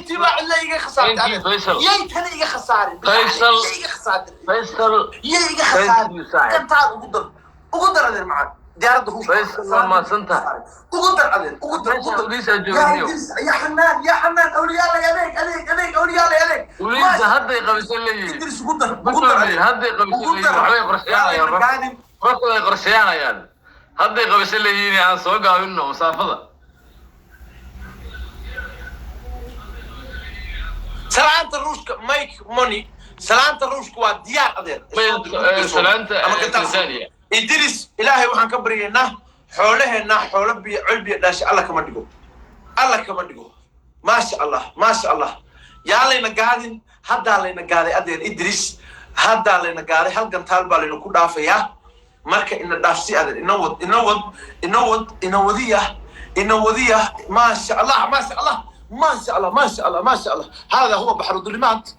Yay tii baa cidla iga khasaartay. Thank you, Adeer. Faisal. Yay tani iga khasaarin. Faisal. Yay iga khasaarin. Faisal. Yay iga Thank khasaarin. you, saaxib. Gantaal ugu dar, ugu dar, adeer macaan, diyaaradda Ruushka. Faisal, waa mahadsantahay. Ugu dar, adeer, ugu dar, ugu Meesha dar. Ulisa Ya joogniyo. Idris, ya Xanaan, ya Xanaan, awliyaalay, adeeg, adeeg, adeeg, awliyaalay, adeeg. Ulisa hadday qabisan leeyihiin. Idris, ugu dar, ugu dar, adeer. Hadday qabisan Ugu leeyihiin, dar. waxbay qorsheynayaan. Yaa gaadin. Ragku ay qorsheynayaan. Hadday qabisan leeyihiin, aan soo gaabinno masaafada. Salaanta Ruushka, Mike Money, salaanta Ruushka waa diyaar, adeer. Salaanta Ama gantaal. Tanzania. Idris, Ilaahay waxaan ka baryaynaa xoolaheenna xoolo biyo col biyo dhaashay Alla kama dhigo, Alla kama dhigo. Maasha Allah, maasha Allah. Yaa layna gaadin? Haddaa layna gaaday, adeer Idris, haddaa layna gaaday. Hal gantaal baa layna ku dhaafayaa. Marka ina dhaafsi, adeer, ina wad, ina wad, ina wad, ina wadiya, ina wadiya. Maasha Allah, maasha Allah, maasha Allah, maasha Allah, maasha Allah. Hada huwa baxru dulimaat.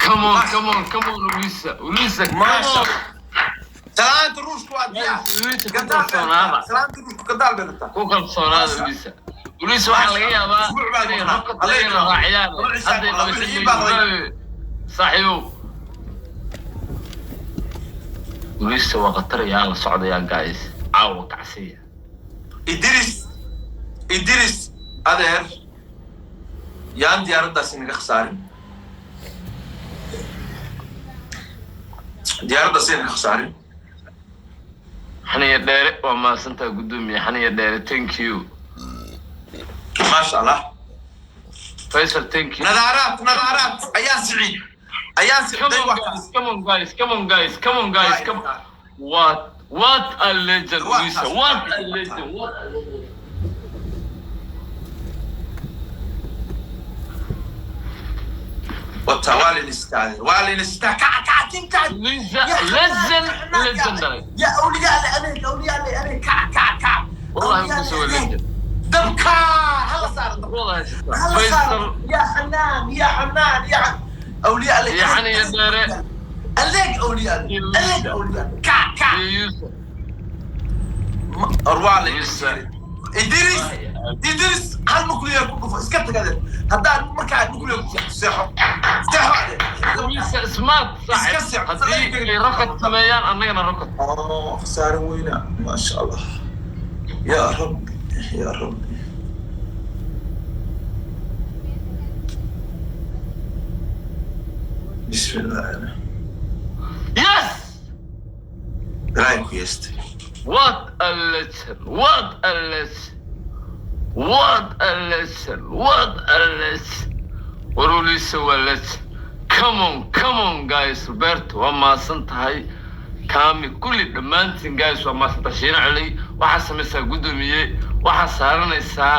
Come on, come on, come on, Ulisa. Ulisa, come Maasha on. Allah. Salaanta Ruushka waa diyaar. Ulisa, ku Gantaal bay kalsoonaada. rabtaa. Salaanta Ruushka gantaal bay rabtaa. Ku kalsoonaada, Ulisa. Ulisa waxaa laga yaabaa Isbuuc baa inay maqnaa. rocket Alle ayagana yaqaan. raaciyaan. Laba cishaa Hadday maqnaa. qabisan Wixii baa leeyihiin, saaxiibow. Ulisa waa khatar, yaa la socdayaa, guys. Caawa kacsiya. Idris, Idris, adeer, yaan diyaaraddaasi naga khasaarin, diyaaraddaasi naga khasaarin. Xaniya Dheere, waa mahadsantaha, guddoomiye Xaniya Dheere, thank you. Maasha Allah. Faisal, thank you. Nadaaraad, nadaaraad, ayaan Siciid, ayaan Come Siciid. on guys, come on guys, come on guys, come on guys, come on. What a legend, Ulisa. What a legend. What a legend. Wata waa layna istaagay, waa layna istaag. Kaca, kaca, tin, kaca. Ulisa, legend, legendary. Ya awliyaale, adeeg, awliyaale, adeeg, kaca, kaca, kaca. Wallahi Awliyaale, Ulisa waa adeeg. legend. Dabka hala saaro, dabka Wada haysataa. hala Faisal, saaro. Ya Xanaan, ya Xanaan, ya awliyaale. Ya Xaniya Dheere. Adeeg, awliyaale, adeeg, awliyaale, kaca, kaca. Iyo Yusuf. Waa la Yusuf. Idris, Idris, hal nuclear ku dhufo, iska tag, adeer. Haddaan markaa nuclear ku seexo, seexo, adeer. Ulisa smart, Iska saaxiib. seexo. Haddii ay rocket sameeyaan, annagana rocket. Oh, khasaare weyna. Maasha Allah, ya Rabbi, ya Rabbi. Bismillah. Yes! Ilaahay ku yeestay. What a legend! What a legend! What a legend! What a legend! War Ulisa waa legend. Come on, come on guys. Roberto, waa mahadsan tahay. Kaami, kulli dhammaantiin guys, waa mahadsan tahay. Shiina Culey, waxaa samaysaa, guddoomiye, waxaa saaranaysaa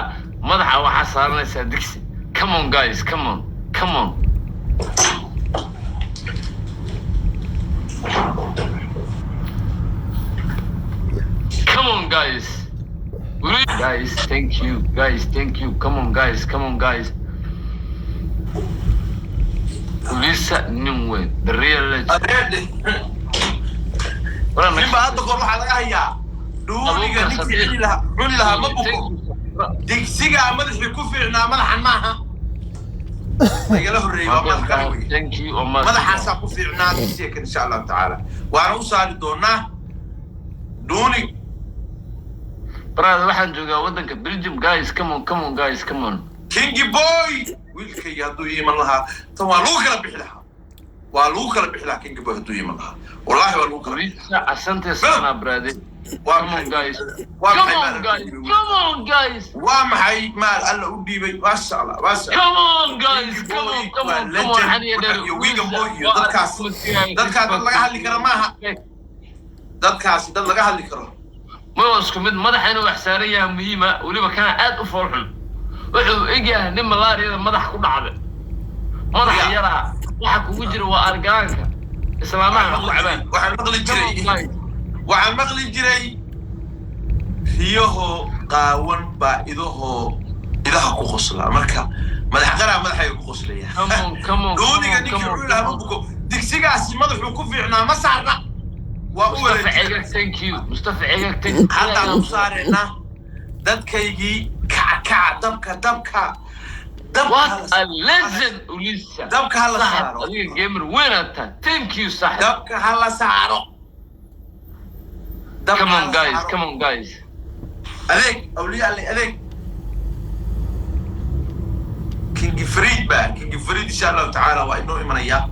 madaxa, waxaa saaranaysaa digsi. Come on guys, come on, come on. Come on guys. Guys, thank you. Guys, thank you. Come on guys, come on guys. Ulisa nin weyn, the real legend. Adeer, nin baa hadda goor waxaa laga hayaa dhuuniga ninkii cuni lahaa, cuni lahaa ma buko, digsigaa madaxii ku fiicnaa, madaxan maaha, lagala horreeyey, waa madax kale wey. Thank you. Oo mahadsan. Madaxaasaa ku fiicnaa digsiga kan, insha Allahu tacaala waana u saari doonaa dhuuni. Brother, waxaan joogaa waddanka Belgium. Guys, come on, come on guys, come on. Kingi Boy, wiilkayga hadduu iiman lahaa, tan waa lagu kala bixi lahaa, waa lagu kala bixi lahaa. Kingi Boy hadduu iiman lahaa, wallahi waa lagu kala bixi. Ulisa, asante sana, brother. Waa Come on maxay? guys. Waa Come maxay on maal guys. alla u dhiibay? Come on guys. Waa maxay maal Alla u dhiibay? Maasha Allah, maasha Allah. Come on guys. Kingi Come on, Boy come waa on, come on. legend. Xaniya Dheere. Iyo Wigan Boy iyo dadkaas, dadkaas dad laga hadli kara maaha, dadkaasi dad laga hadli karo. Ma waa isku mid, madaxa inuu wax saaran yahay muhiima. Weliba kana aad u foolxun, wuxuu egyahay nin malaariyada madax ku dhacday, madaxa yaraa waxa kugu jira waa argaanka islaamaha ku cabaan. Waxaan maqli jiray, waxaan maqli jiray, riyahoo qaawan baa idahoo idaha ku qoslaa. Marka madax qaraa madaxayga ku qoslaya. Come on, come on, Dhuuniga come on, ninkii come on, cuni lahaa ma come on. buko, digsigaasi madaxuu ku fiicnaa, ma saarna, waa u Mustafa wareejiyay. Cegag, thank you. Mustafa Cegag, thank you. Haddaan u saareynaa dadkaygii. Kaca, Kaca, dabka, dabka, dabka. What Hala a legend, Ulisa. Dabka hala Saaxib, saaro. Adiga gamer weyn tahay. Thank you, saaxib. Dabka hala saaro. Dabka Come on, hala guys. saaro. Come on, guys. Adeeg awliya alle, adeeg Kingi Fariid ba, Kingi Fariid, insha Allahu tacaala waa inoo imanaya.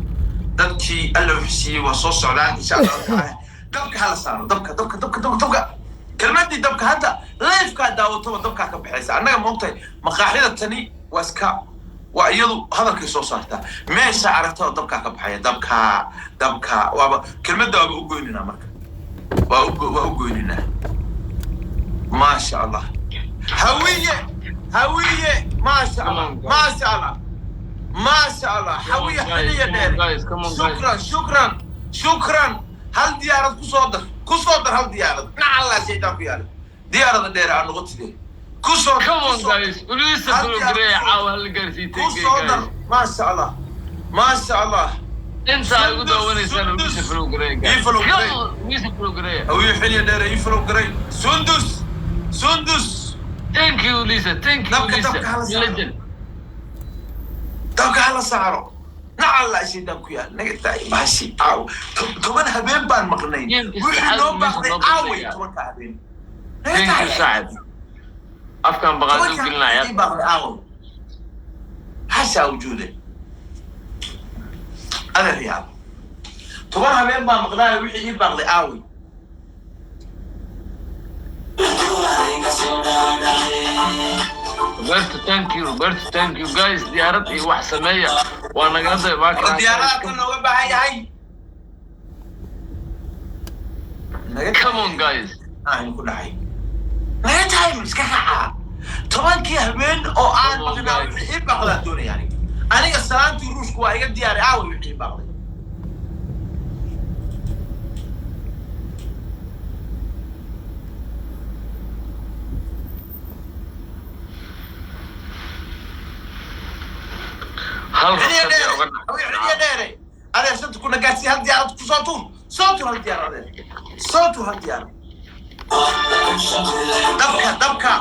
Dadkii Alla wuxuu siiyey waa soo socdaan, insha Allahu tacaala. Dabka hala saaro, dabka, dabka, dabka, dabka, dabka. Kelmadii dabka hadda live-kaa daawataba dabkaa ka baxaysa. Annaga moogtahay maqaaxida tani waa iska, waa iyadu hadalkay soo saartaa. Meesha aragtada dabkaa ka baxaya, dabka, dabka waaba kelmadda, waaba u goyninaa marka, waa u goyninaa. Maasha Allah, Hawiye, Hawiye, maasha Allah, maasha Allah, maasha Allah, Hawiye xiliya dheer. Shukran, shukran, shukran. Hal diyaarad ku soo dar, ku soo dar hal diyaarad. Nacallaa shaydaan ku yaala diyaarada dheer aa noqotide, ku soo dar. Come on, guys. Ulisa follow-gareeya, caawa hala gaarsiiyo. Ku soo dar. Maasha Allah, maasha Allah. Inta ay ugu daawanaysaan, Ulisa follow-gareeya, guys. Ii follow Come gareey. on, Ulisa follow-gareeya. Hawiye xiliya dheere, ii follow garay. Sundus, Sundus. Thank you, Ulisa. Thank you, Dabka, Ulisa. dabka hala saaro. Legend. Dabka hala saaro. Nacalla shaydaan ku yaal, naga taay bahashi. Caaw 10 habeen baan maqnay. Game-kii wixii saacad noo meesha baaqday noo caaway bandhigaa. 10-ka habeen. Thank you, saaxib. Afkan baqaad u gelinaya. Ii baaqday caaway, xashaa wujuude adeer yaal. 10 habeen baan maqnaayo, wixii ii baaqday aaway? Roberto, thank you. Roberto, thank you, guys. Diyaarad iyo wax sameeya. Waa nagala daba War diyaaradaha kan looga baahan yahay. Naga Come on, guys. Aan ku dhacay, naga tahay iska kacaa. 10-kii habeen oo aan Come on, maqnaa guys. wixii ii baaqdaan doonaya aniga. Aniga salaantii Ruushku waa iga diyaaray. Aaway wixii ii baaqday? Hal Xiliya rafad dheere. uga Hawiye xiliya dheere, adeer, shanta kuna gaadsii. Hal diyaarad ku soo tuur, soo tuur hal diyaarad, adeer, soo tuur hal diyaarad. Dabka, dabka.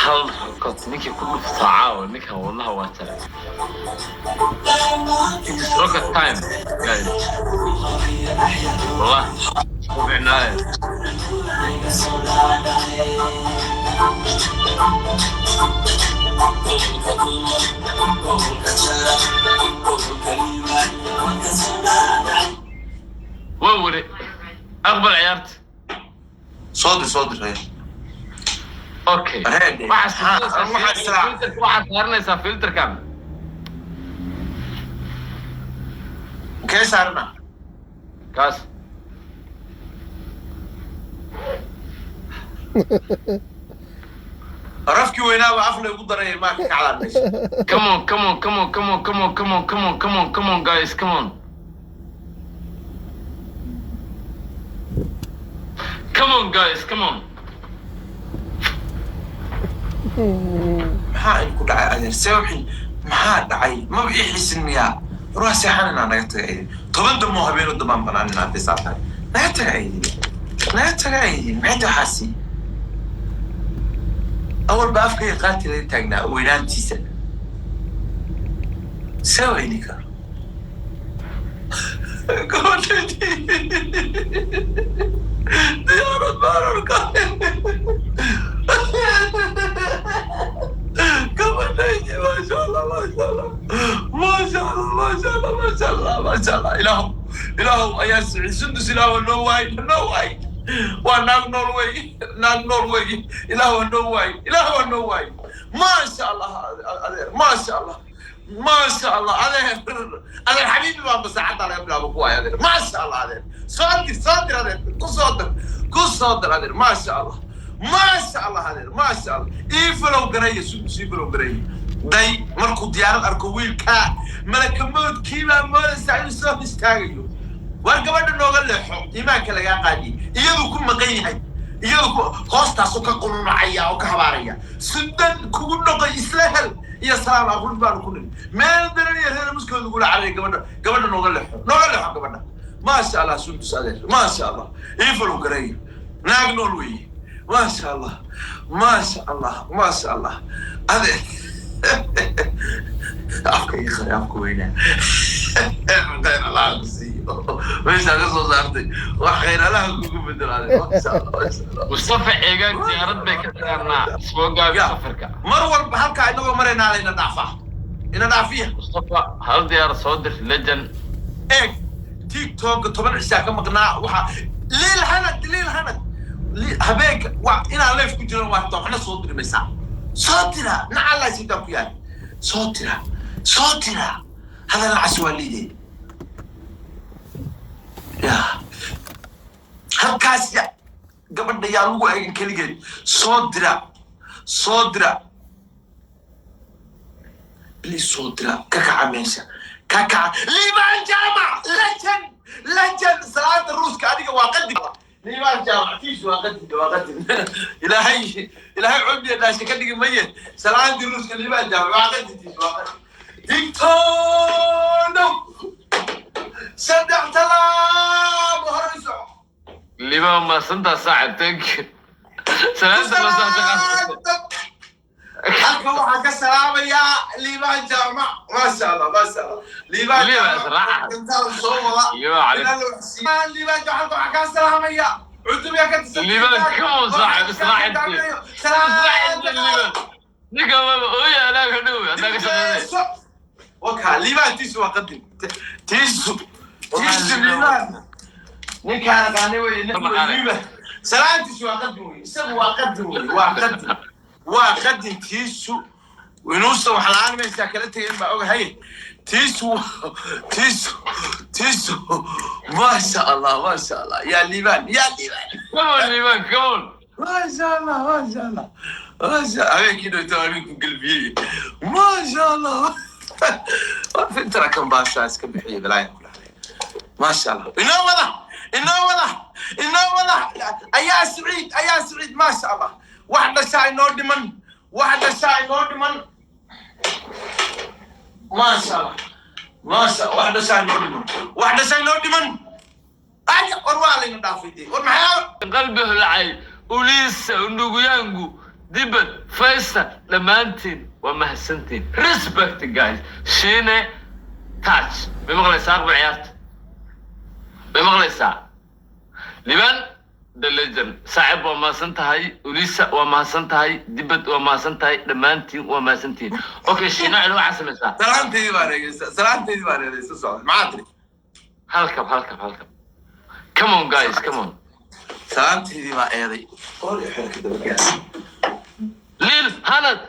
Hal rafad ninkii ku dhuftaa caawa, ninkan wadnaha waa jaray. It is rocket time, guys. Wallah, isku ficnaaye. Waa ware. Aqbal ciyaarta. Soo dir, soo dir, haye. Okay. Ready. Waxaa Ha, waxaa waxaa saaranaysaa filterkan. Kee saarana? Kaas. Rafkii weynaaba af laygu daray, maa ka kacdaan meesha. Come on, come on, come on, come on, come on, come on, come on, come on, come on, guys, come on. Come on, guys, come on. Maxaa in ku dhacay, adeer? See wixii maxaa dhacay? Maba ii xisin miyaa? War waa seexaninaa, naga taga aydin. 10 damoo habeenu dambaan banaaninaa hadday saa tahay. Naga taga aydin, naga taga aydin. Maxay tahay waxaasi? Awalba afkayga qaati laga taagnaa weynaantiisa. See weyni karo gabadhaydii? Diyaarad baan arkay gabadhaydii. Maasha Allah, maasha Allah, maasha Allah, maasha Allah, maasha Allah, maasha Allah. Ilaahow, Ilaahow ayaa sicid Sundus. Ilaahow, noo waay, noo waay. Waa naag nool wey, naag nool wey. Ilaah waa noo waay, Ilaah waa noo waay. Maasha Allah, adeer, maasha Allah, maasha Allah, adeer, adeer xabiibi baa masaacadda laga bilaabo ku waay, adeer. Maasha Allah, adeer, soo dir, soo dir, adeer, ku soo dir, ku soo dir, adeer. Maasha Allah, maasha Allah, adeer, maasha Allah. Ii follow gareeya Sundus, ii follow gareeya. Day markuu diyaarad arko wiilkaa malaka moodkiibaa moodaysaa inuu soo istaagayo. War gabadha nooga leexo, iimaanka lagaa qaadiyey. Iyadu ku maqan yahay, iyadu ku hoostaasu ka qununacaya oo ka habaaraya. Sudan kugu noqoy, isla hel iyo salaam aqul baanu ku nimi meel daran iyo reer muskooda gula caraya. Gabadha, gabadha nooga leexo, nooga leexo gabadha. Maasha Allah, Sundus, adeer, maasha Allah. Ii follow gareeya, naag nool weeye. Maasha Allah, maasha Allah, maasha Allah. Ade afka ii qari, afka weynaa. Khayr Allah ku siiyo, meeshaa ka soo saartay wax khayr Allah kugu bedelo ade. Maasha Allah, maasha Allah. Mustafa Ceegaag diyaarad bay ka saarnaa, soo gaabi Ya. safarka. Mar walba halkaa inagoo maraynaa layna dhaafaa, ina dhaafiya. Mustafa, hal diyaar soo dir, legend. Eeg, TikTok 10 cishaa ka maqnaa. Waxaa Liil Hanad, Liil Hanad, habeenka waa inaan live ku jiran, waa waxna soo diri maysaa. Soo dira, nacalla sidaa ku yahay, soo dira, soo dira. Hadal nacas waa liidee ya halkaas ya gabadha yaa lagu eegin keligeed. Soo dira, soo dira, please, soo dira. Ka kaca meesha, ka kaca. Liibaan Jaamac, legend, legend. Salaada ruuska adiga waa qadi. Liibaan Jaamac tiis waa qadin, waa qadin. Ilaahay, Ilaahay cudbiya dhaashe ka dhigi maye. Salaadii ruuska Liibaan Jaamac waa qadin, tiis waa qadin. Digtoono, saddex talaabo hore u soco. Liba maasantaa saaxib, thank you. Salaanta masaasa. Halkan waxaan ka salaamayaa Liibaan Jaamac. Maasha Allah, maasha Allah, Liibaan Liibaan Jaamac. Israac. Intaan soo wada Liibaan cali. Liibaan Jaamac, halkan waxaan kaa salaamaya cutubyaa ka tirsan. Liibaan, come on, saaxib, israacintii. Israacintii Liibaan. Ninka maba ooya, anaa ka dhow, anaa ka shaqeynaya. Waka Liibaan tiisu waa qadin, tiisu, tiisu Liibaan ninkaan aqaanay wey. Liibaan salaantiisu waa qadin wey, isagu waa qadin wey, waa qadin, waa qadin tiisu. Inuusan wax la-aan meeshaa kala tegayn baa ogahay. Tiisu, tiisu, tiisu, maasha Allah, maasha Allah. Yaa Liibaan, yaa Liibaan. Come on, Liibaan, come on. Maasha Allah, maasha Allah, maasha. Habeenkii dhowto habeenku gelbiyey. Maasha Allah, fintara kan baashaa iska bixiyay balaaya ku dhacday. Maasha Allah, inoo wada, inoo wada, inoo wada. Ayaa Siciid, ayaa Siciid, maasha Allah. Wax dhashaa inoo dhiman, wax dhashaa inoo dhiman. Maasha Allah, maasha. Wax dhashaa inoo dhiman, wax dhashaa inoo dhiman. Ay, war waa layna dhaafay dee. War maxaa? Qalbi holcay, Uliisa, Unduguyangu, Dibad, Faysal, dhammaantiin waa mahadsantiin. Respect, guys. Shiine Touch, may maqlaysaa? Aqbal ciyaarta, may maqlaysaa? Liban the legend, saaxib, waa mahadsan tahay. Ulisa waa mahadsan tahay. Dibad waa mahadsan tahay. Dhammaantiin waa mahadsantihiin. Okay, Shiine cil waxaa samaysaa. Salaanteydii baan eegeysa, salaanteydii baan eegeysa. Socda, maxaa tiri? Halkab, halkab, halkab. Come on, guys, come on. Salaanteydii baa eeday qoor iyo xero ka daba. Lil Hanad,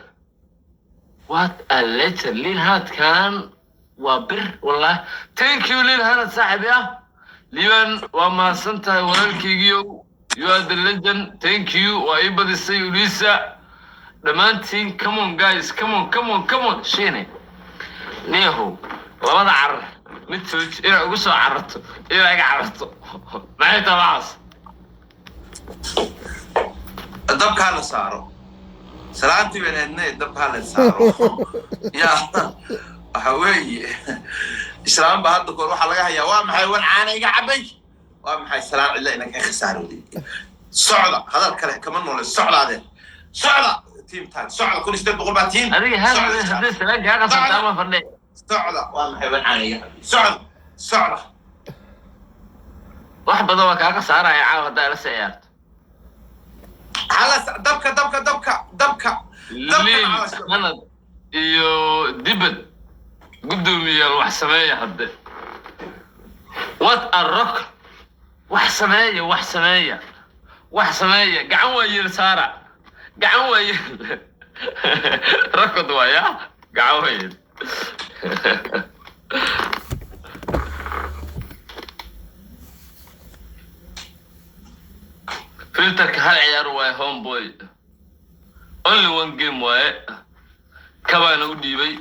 what a legend. Lil Hanadkan waa bir, wallah. Thank you, Lil Hanad, saaxib. Ah, Liban, waa mahadsan tahay walaalkaygiyo. You are the legend, thank you. Waa ii badisay. Ulisa, dhammaantiin, come on, guys, come on, come on, come on. Shine neehow, labada carar mid soo inaa ugu soo cararto, inaa iga cararto, maxay tahay waxaas? Dabkaa la saaro, salaantii baan eednay, dabkaa la saaro. Ya waxa weeye, islaam baa hadda koor waxaa laga hayaa. Waa maxay wan caana iga cabay? Waa maxay salaan cidla ina ka khasaarowday? Socda, hadal kale kama noole. Socda adeer, socda. Team time, socda. 1800 baa team. Adiga hal haddii salaan kaa qasabta ama fadhe. Socda. Waa maxay wan caana iga cabay? Socda, socda. Wax badan waa kaaga saaraya caawa haddaa ila sii ciyaarto. Hala dabka, dabka, dabka, dabka, dabka. Liil Hanad iyo Dibad, guddoomiyaal, wax sameeya hadde. What a rock! Wax sameeya, wax sameeya, wax sameeya. Gacan waa yeel saara, gacan waa yeel record waaya, gacan waa yeel. Filterka hal ciyaar waaye, homeboy, only one game waaye. Kabaana u dhiibay,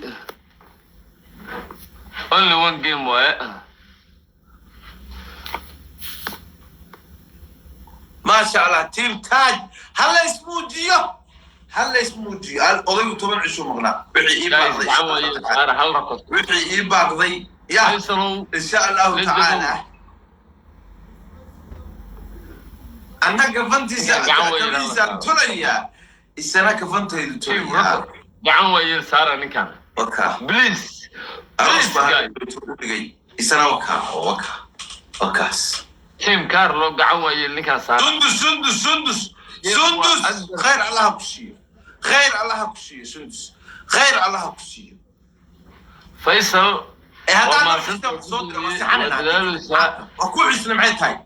only one game waaye. Maasha Allah, team Taaj, ha la ismuujiyo, ha la ismuujiyo. Odaygu 10 cisho maqnaa, wixii ii Guys, gacan waa yeel baaqday saara, hal record. Wixii ii baaqday ya Faysalow. Insha Allahu Let's go. tacaala. Anna kafantiisa Gacan weyn kafiisaan tulayaa, isana kafantaydu tulayaa. Gacan waayeel saara ninkan. Waka. Please. Aroos Please, baa guys. u dhigay, isana waka waka wakaas. Team Carlo, gacan waayeel ninkan saara. Sundus, Sundus, Sundus, Sundus, khayr Allaha ku siiyo, khayr Allaha ku siiyo, Sundus, khayr Allaha ku siiyo. Faysal. Ee haddaan Waa nafista soo dira, waa waa sixanayna. dadaalaysaa. Waa ku xusna, maxay tahay?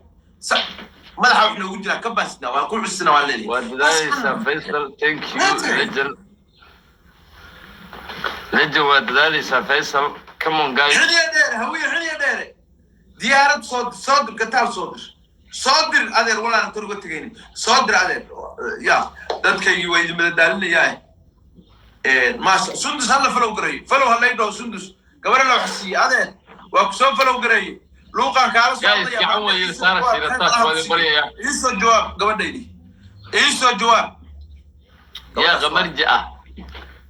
Madaxa wax noogu jiraa ka baasna, waa ku xusna, waa leeyahay. Waa dadaalaysaa, Faysal, thank you. Legend, legend, waa dadaalaysaa, Faysal. Come on, guys. Xiliya dheere, Hawiye, xiliya dheere, diyaarad soo dir, soo dir, gataal soo dir, soo dir, adeer. Walaan kor uga tegaynin, soo dir, adeer. Ya dadkaygii waa idin madadaalinayaa. Maasha Sundus, hala follow gareeyo, follow ha lay dhaho. Sundus gabadha la wax siiye, adeer, waa ku soo follow gareeye, luuqaan kaala soo Guys, hadlaya. gacan weeye, saara siirataas, waa idin baryayaa. Iisoo jawaab, gabadhaydi, iisoo jawaab. Yaa qamarji ah,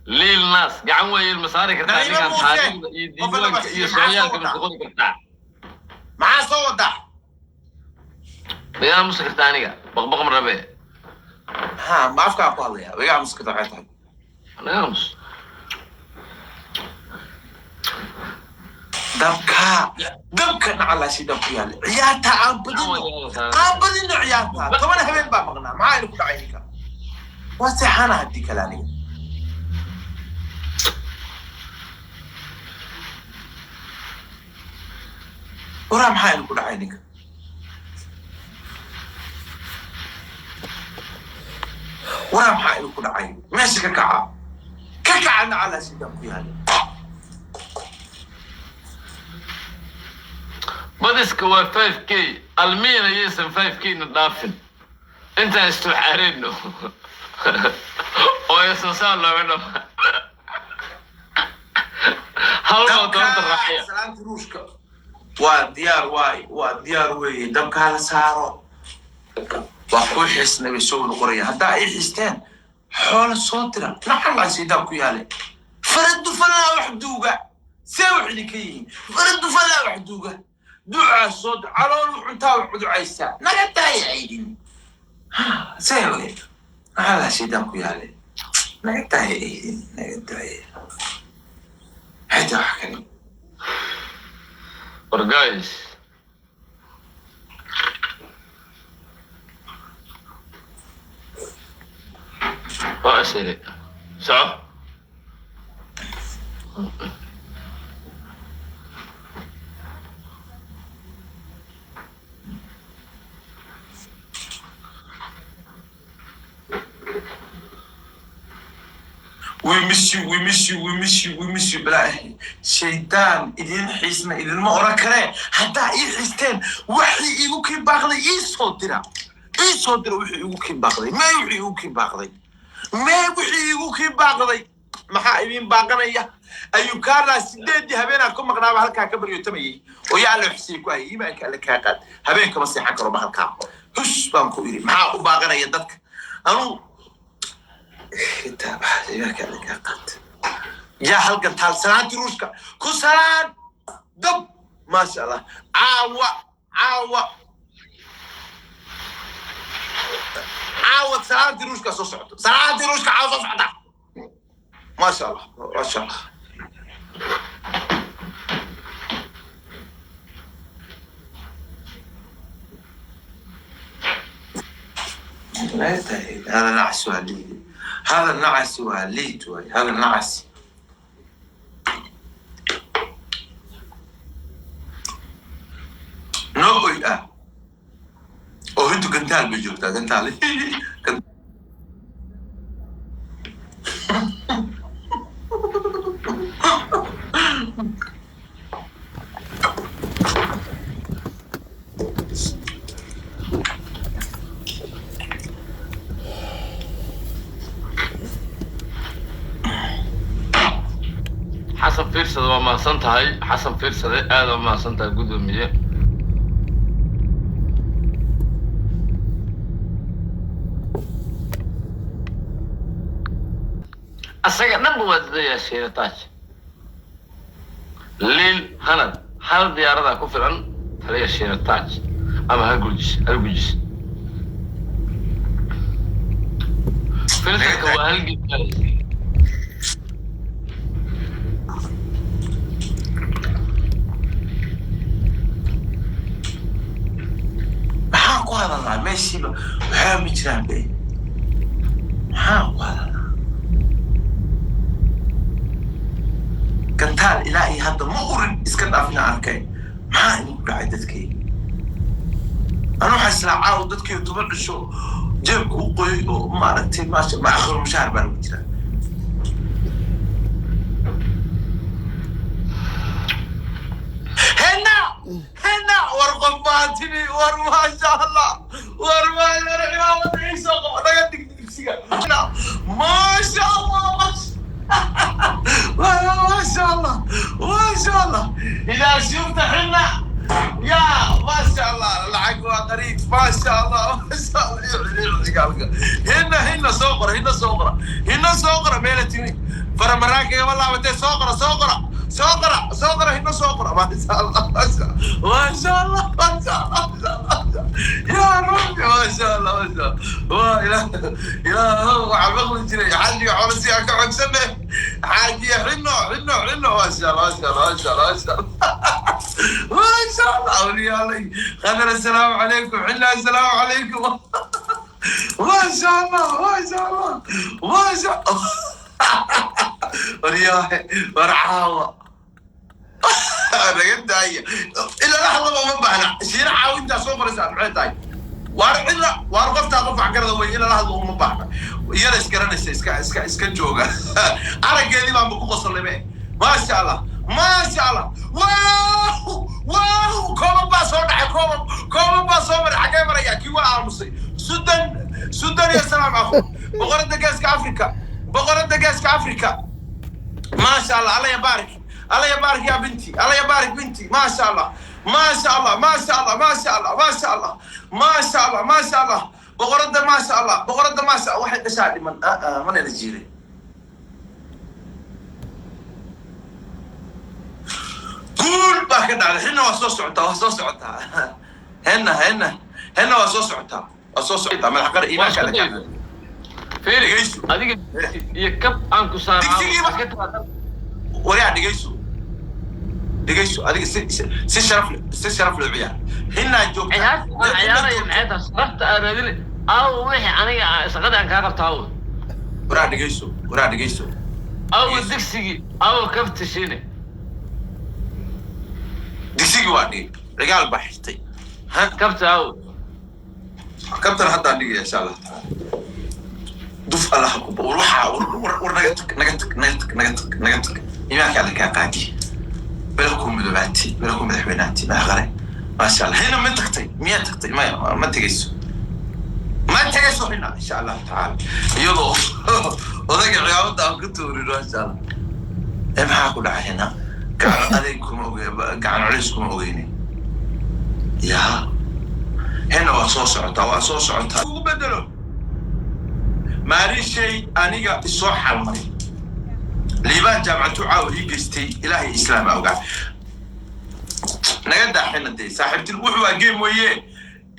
Liil Naas, gacan waayeel ma saari kartaa Naciimo ninkan? Muuse. Taariikhda iyo Qof alla diiwaanka iyo wax siiye, sooyaalka maxaa ma soo qori kartaa? Maxaa soo wadaa? Miyaa musi kartaa? Aniga baqbaq ma rabe. Ha, ma afkaa ku hadlaya? Wigaa muskata, waxay tahay. Aniga mus. Dabka, dabka nacalaasi dab ku yaala. Ciyaarta aan badino, aan badino ciyaarta. 10 habeen baa maqnaa. Maxaa idinku dhacay ninka? Waa seexana haddii kale aniga. Waraa, maxaa idinku dhacay ninka? Waraa, maxaa idinku dhacay? Meesha ka kaca, ka kaca, nacalaasi dab ku yaala. Badiska waa 5K. Almiina yaysan 5K na dhaafin intaan istuxaareyno oo aysan saa looga dhama hal moo doonta raacaya. Salaanta Ruushka waa diyaar, waay, waa diyaar weeye. Dabkaa la saaro. Waa ku xisnay bay soo noqonaya. Haddaa ay xisteen, xoola soo dira. Nacalaasi dab ku yaale. Faradu falaa wax duuga, see wax idinka yihiin? Faradu falaa wax duuga, ducaa soo dir. Calool cuntaa wax cuducaysaa, naga daaya aydin. See wey? Nacalaasi dab ku yaale, naga daaya aydin, naga daaya. Xitaa wax kale. War guys, waa isiri soco. We miss you, we miss you, we miss you, we miss you. Balaa shaydaan idin xiisna idinma oran karee. Haddaa ii xiisteen, waxii iigu kii baaqday ii soo dira, ii soo dira. Wixii iigu kii baaqday mee? Wixii iigu kii baaqday mee? Wixii iigu kii baaqday maxaa idin baaqanaya? Ayukaarlaa 8-dii habeenaan ku maqnaaba, halkaa ka baryootamayay oo yaa Alla xusiyey ku hayay. Iimaanka Alle kaa qaad, habeenkama seexan karo ba, halkaa hus baan ku idhi. Maxaa u baaqanaya dadka anuu kitaab iimaanka Alle kaa qaad. Yaa halkan taal salaantii Ruushka ku salaan dab. Maasha Allah, caawa, caawa, caawa, salaantii Ruushka soo socoto, salaantii Ruushka caawa soo socota. Maasha Allah, maasha Allah. هذا نعس وليد، هذا النعس وليد، هذا النعس. No oy ah oo hintu gantaal bay joogtaa, gantaal. Xasan Fiirsade, waa mahadsan tahay. Xasan Fiirsade, aad waa mahadsan tahay, guddoomiye. Asaga dhanba waa dadayaa. Sheerataaj Liil Hanad, hal diyaaradaa ku filan taliya Sheerataaj ama hal gujis, hal gujis. Filterka waa hal gift, guys. Maxaan ku hadalnaa? Meeshiiba waxaa ma jiraan be. Maxaan ku hadalnaa? Gantaal ilaa iyo hadda ma urin, iska dhaaf inaan arkay. Maxaa idinku dhacay dadkayga? Anu waxaa islaa caaw dadkii 10 cisho jeebka u qoyay oo maaragtay, maasha ma akhiro mushaar baa lagu jiraa. Henna, henna, war qof baa timi. War maasha Allah, war war cimaamada iisoo qabo, naga dig digsiga. Maasha Allah, maasha Allah, maasha Allah. Idaa shufta xinna ya maasha Allah, lacag waa qariib. Maasha Allah, maasha Allah. Hinna, hinna soo qora, hinna soo qora, hinna soo qora. Meela timi faramaraan kagama laabatee. Soo qora, soo qora, soo qora, soo qora, hinna soo qora. Maasha Allah, maasha maasha Allah, maasha Allah, ya Rabbi, maasha Allah, maasha waa ilaah, ilaah. Waxaa maqli jiray xaajiga xoolo si aan ka xogsane. Xaajiya xinno, xinno, xinno. Maasha Allah, maasha Allah, maasha Allah, maasha Allah, maasha Allah. Awliyaalay khadar, assalaamu calaykum. Xinna, assalaamu calaykum. Maasha Allah, maasha Allah, maasha. Waryaahe, war caawa naga daaya. Ilaa laxdaba uma baahna shiina caawintaa soo qoraysaa. Maxay tahay? Waar cidla, waar qoftaa qof waxgarada wey. Ila lahadla uma baahna, iyada isgaranaysa, iska jooga. Araggeedii baanba ku qosolnay be. Maasha Allah, maasha Allah. Wow, wow, kooban baa soo dhacay, kooban, kooban baa soo maray. Xaggee maraya? Kii waa aamusay. Sudan, Sudan iyo salaam akhu, boqorada Geeska Africa, boqorada Geeska Africa. Maasha Allah, Allah yabaarik, Allah yabaarik ya binti, Allah yabaarik binti. Maasha Allah, maasha Allah, maasha Allah, maasha Allah, maasha Allah, maasha Allah, maasha Allah, boqorada, maasha Allah, boqorada, maasha. Waxay dhashaa dhiman mana la jiiray. Guul baa ka dhacday. Xinna waa soo socotaa, waa soo socotaa. Henna, henna, henna waa soo socotaa, waa soo socotaa. Madax qara iimaanka alla ka Fiiri. Dhegeyso. Adiga iyo kab aan ku saaro. Digsigiiba- Waryaa, dhegeyso, dhegeyso. Adiga si sharaf leh, si sharaf leh u ciyaar. Hinnaa joogta. Ciyaarta aan ciyaaraya maxay tahay? Sharafta aan raadin aawo? Wixii aniga shaqada aan kaa qabta aawo? Waraa, dhegeyso, waraa, dhegeyso. Aawo digsigii, aawo kabta shiine? Digsigii waa dhigay, cigaal baa xirtay. Ha. Kabta aawo? Kabtan haddaan dhigaya, insha Allah tacaala. Duf allaha ku war waxaa war war war, naga tag, naga tag, naga tag, naga tag, naga tag. Imaanka alla kaa qaadi, bela ku midoobaati, bela ku madaxweynaati. Madax qare, maasha Allah. Hina ma tagtay? Miyaa tagtay? Maya, ma tegayso, ma tegayso hina, insha Allahu tacaala, iyadoo odayga ciyaamada aan ku tuurin. Maasha Allah. Ee maxaa ku dhacay hina? Gacan adeeg kuma oge, gacan culays kuma ogeyne. Yaa hina, waa soo socotaa, waa soo socotaa. Ugu bedelo maalishay aniga isoo xalmaray. Liibaan jaamacatu caawa ii geystay. Ilaahay islaam ogaa. Naga daa xina dee saaxiibtin. Wuxuu waa game weeye,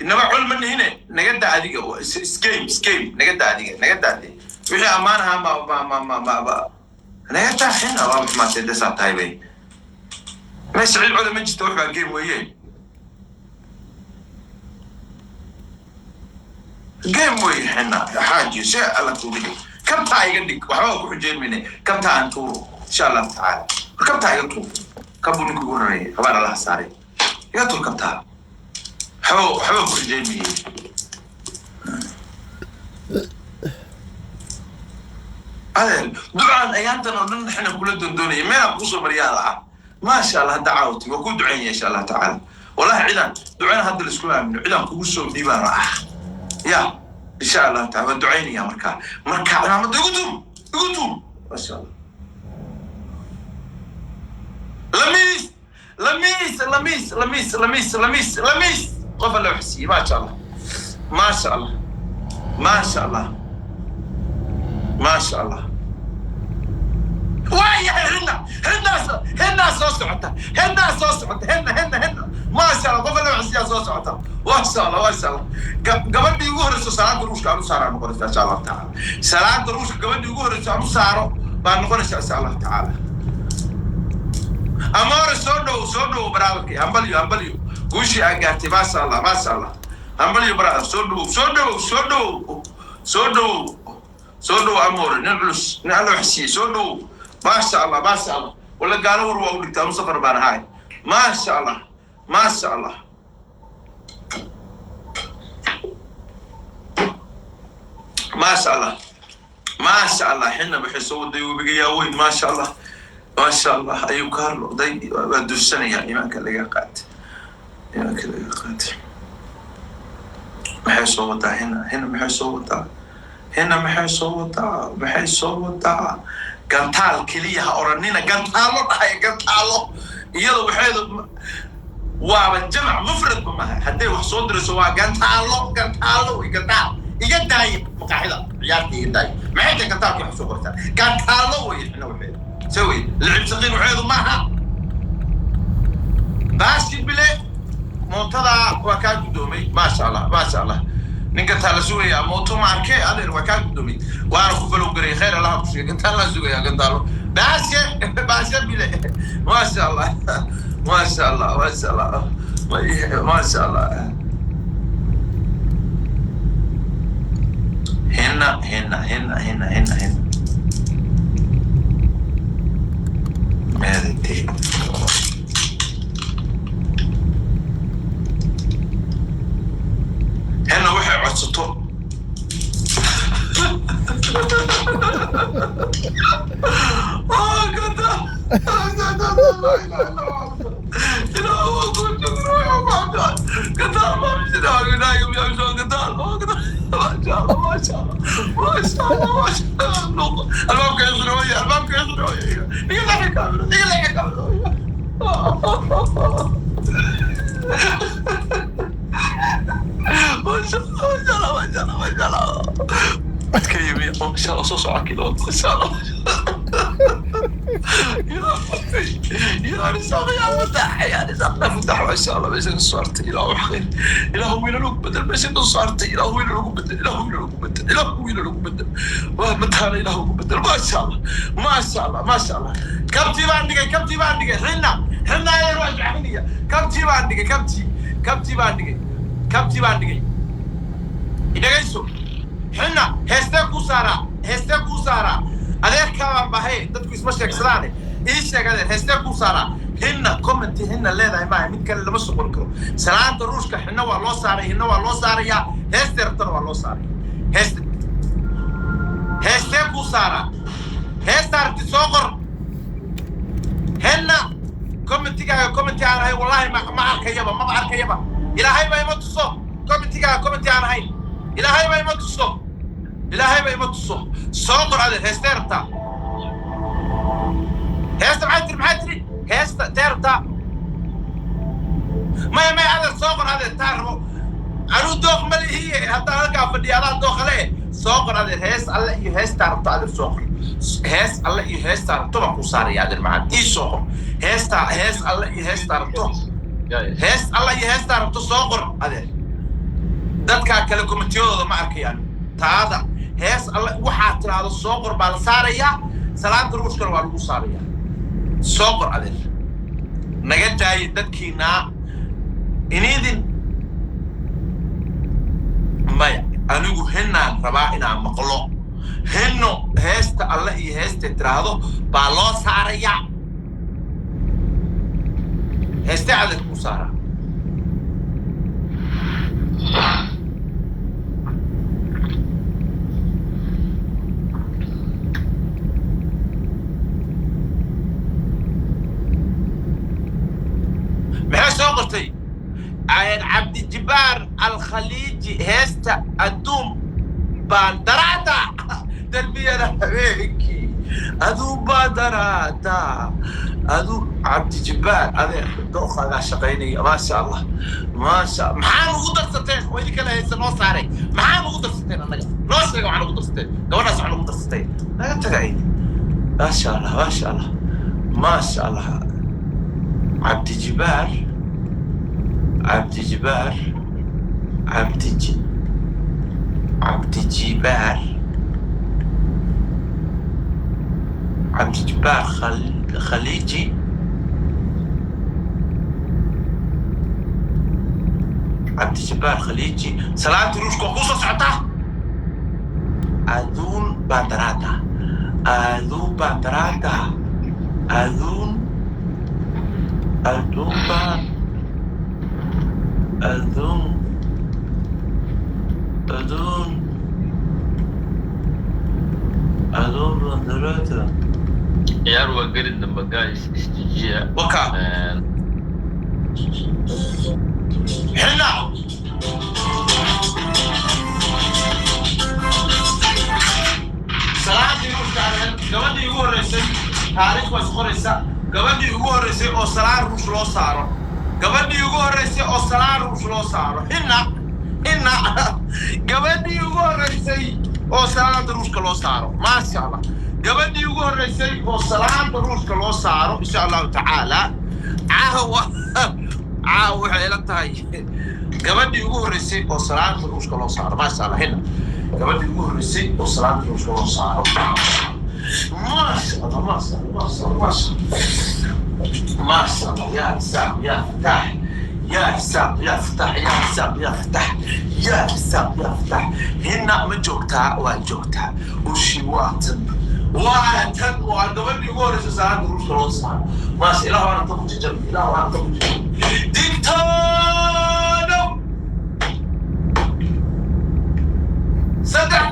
inaba col ma nihine. Naga daa adiga, is game, is game. Naga daa adiga, naga daa dee. Wixii ammaan ahaa ma naga daa xina. Waa maxmaatay dee? Saa tahay bay meesha cid cole ma jirto. Wuxuu waa game weeye, game wey. Xina xaaji si alla kuuga dhig, kabtaa iga dhig. Waxba waa ku xujeyn mayne. Kabtaa aan tuuro, insha Allahu tacaala. Kabtaa iga tuur. Kabuu ninka ugu horeeyay habaan allaha saaray. Iga tuur kabtaa. Waxba ku xujeyn maye. Adeer, ducaan ayaantan oo dhan xina kula doondoonaya, meelaan kuusoo mariyaa lahaa. Maasha Allah, hadda caawti waa kuu duceynaya, insha Allah tacaala. Wallahi cidaan ducana hadda laiskuma aamino. Cidaan kugu soo dhiibaan ah ya, insha Allahu taala waan ducaynaya. Markaa cimaamada igu tuur, igu tuur. Maasha Allah. Lamiis, lamiis, lamiis, lamiis, lamiis, lamiis, lamiis. Qof alla wax siiyey. Maasha Allah, maasha Allah, maasha Allah, maasha Allah. Waayahay hinna, hinnaas, hinnaa soo socota, hinnaa soo socota. Hinna, hinna, hinna, maasha Allah. Qof alla wax siiyaa soo socota. Maasha Allah, maasha Allah. Gabadhii ugu horreyso salaanta Ruushka aan u saaraa noqonaysa, insha Allahu tacaala. Salaanta Ruushka gabadhii ugu horreyso aan u saaro baa noqonaysa, insha Allahu tacaala. Amoore, soo dhow, soo dhow, brotherkay. Hambalyo, hambalyo, guushii aan gaartay. Maasha Allah, maasha Allah. Hambalyo, brother. Soo dhow, soo dhow, soo dhow, soo dhow, soo dhow. Amoore, nin culus, nin Alla wax siiyey. Soo dhow. Maasha Allah, maasha Allah. Wala gaalo war waa u dhigtaa, musafar baan ahay. Maasha Allah, maasha Allah, maasha Allah, maasha Allah. Xina waxay soo waday webiga yaaweyn. Maasha Allah, maasha Allah. Ayuu Kaarlo day waa dursanayaa. Imaanka laga qaatay, imaanka laga qaatay. Maxay soo wadaa Xina? Xina maxay soo wadaa? Xina maxay soo wadaa? Maxay soo wadaa? Gantaal keliya ha oranina, gantaalo dhahay, gantaalo. Iyada waxeedu waaba jamac, mufradba maaha. Hadday wax soo dirayso waa gantaalo, gantaalo wey, gantaal. Iga daaya maqaaxida ciyaarta, iga daaya. Maxay tahay gantaalka wax soo qortaa? Gantaalo wey xina waxeedu se wey. Licib saqiir waxeedu maaha. Baashi bile mootadaa waa kaa guddoomay. Maasha Allah, maasha Allah. Nin gantaal la sugayaa mooto ma arkee. Adeer, waa kaa guddoomay, waana ku follow garay. Khayr Allaha ku siiya. Gantaal la sugayaa, gantaalo. Baashe, baashe bile. Maasha Allah, maasha Allah, maasha Allah, maasha Allah. Henna, henna, henna, henna, henna, henna meeday? Henna waxay codsato. Oh, ganda. Albaabka ixirooya, albaabka ixirooya. Iga leexi kaamiro, iga leexi kaamiro. Masha Allah, masha Allah, masha Allah. Ka yimi, masha Allah, soo soco kilo, masha Allah. يا رزاق، يا فتاح، يا رزاق، يا فتاح. ما شاء الله، meesha saartay. Ilaahu khayr, Ilaahu wiilal ugu bedel. Meesha saartay, Ilaahu wiilal ugu bedel, Ilaahu wiilal ugu bedel, Ilaahu wiilal ugu bedel. Waa mataana, Ilaahu ugu bedel. Ma sha Allah, ma sha Allah, ma sha Allah. Kabtii baan dhigay, kabtii baan dhigay. Xilna, xilna ayaan waa jeceliya. Kabtii baan dhigay, kabtii, kabtii baan dhigay, kabtii baan dhigay. Idhagayso xilna, heestee kuu saaraa? Heestee kuu saaraa? Adeerkaa baan bahay, dadku isma sheegsadaane. Ii sheeg adeer, heestee kuu saaraa? Hinna commenti hinna leedahay maaha, mid kale lama soo qori karo. Salaanta Ruushka xinna waa loo saaray, hinna waa loo saarayaa, heestee rabtana waa loo saaraya. Heeste, heestee kuu saaraa? Heesta aragti soo qor. Henna, commentigaaga commenti aan ahayn wallahi ma arkayaba, maba arkayaba. Ilaahay ba ima tuso commentigaaga commenti aan ahayn. Ilaahay ba ima tuso, Ilaahay ba ima tuso. Soo qor adeer, heestee rabtaa? Heesta maxay tiri? Maxay tiri? Heesta tee rabtaa? Maya, maya, adeer, soo qor adeer. Taa rabo anuu dooq ma lihiye, haddaan halkaa fadhiya adaa dooqa le. Soo qor adeer, hees alle iyo heestaa rabto. Adeer, soo qor hees alle iyo heestaa rabto baan kuu saaraya. Adeer macaan, ii soo qor heestaa, hees alle iyo heestaa rabto. Hees alle iyo heestaa rabto soo qor adeer. Dadkaa kale commentiyadooda ma arkayaan. Taada hees alle waxaa tiraahdo soo qor baa la saarayaa. Salaanta Ruushkana waa lagu saarayaa. Soo qor adeer. Naga daaya dadkiinaa inidin. Maya, anigu hinnaan rabaa inaan maqlo. Hinno heesta alle iyo heesta tiraahdo baa loo saarayaa. Heeste adeer kuu saaraa? Maxay soo qortay? Cabdijibaar Alkhaliiji, heesta adduun baan daraada darbiyada habeenkii aduu baa daraada adu. Cabdijibaar adeer, dooqaagaa shaqaynaya. Maasha Allah, maasha. Maxaa nugu darsateen oo idinka la haysta noo saaray? Maxaa nugu darsateen annaga? Noo sheega waxaa nugu darsateen. Gabadhaas waxaa nugu darsateen. Naga taga aydi. Maasha Allah, maasha Allah, maasha Allah. Cabdijibaar, Cabdijibaar. Cabdi, Cabdijibaar, Cabdijibaar Khaliiji, Cabdijibaar Khaliiji. Salaanta Ruushka waa kusoo socotaa. Aduun Bandarata, Aduun Bandarata, Aduun, Aduun Ban, Aduun, Aduun, Aduun Bandarata. Ciyaar waa gelin dambe, guys, isdejiya. Waka. Xilna salaadii Ruushka, gabadhii ugu horreysay, taariikh waa isqoraysa. Gabadhii ugu horreysay oo salaan Ruush loo saaro, gabadhii ugu horreysay oo salaan Ruush loo saaro. Hinna, hinna, gabadhii ugu horreysay oo salaanta Ruushka loo saaro, maasha Allah. Gabadhii ugu horreysay oo salaanta Ruushka loo saaro, insha Allahu tacaala. Caawa, caawa waxay ila tahay gabadhii ugu horreysay oo salaanta Ruushka loo saaro, maasha Allah. Hinna, gabadhii ugu horreysay oo salaanta Ruushka loo saaro, maasha Allah, maasha Allah, maasha Allah, maasha Allah, maasha Allah. Ya Risaaq, ya Fataax, ya Risaaq, ya Fataax, ya Risaaq, ya Fataax, ya Risaaq, ya Fataax. Hinna ma joogtaa? Waa joogtaa. Ushi waa tan, waa tan, waa gabadhii ugu horreysay salaanta Ruushka loo saaro, maasha. Ilaah waana ta ku jajab, Ilaah waana ta ku jajab. Digtoonow, saddex.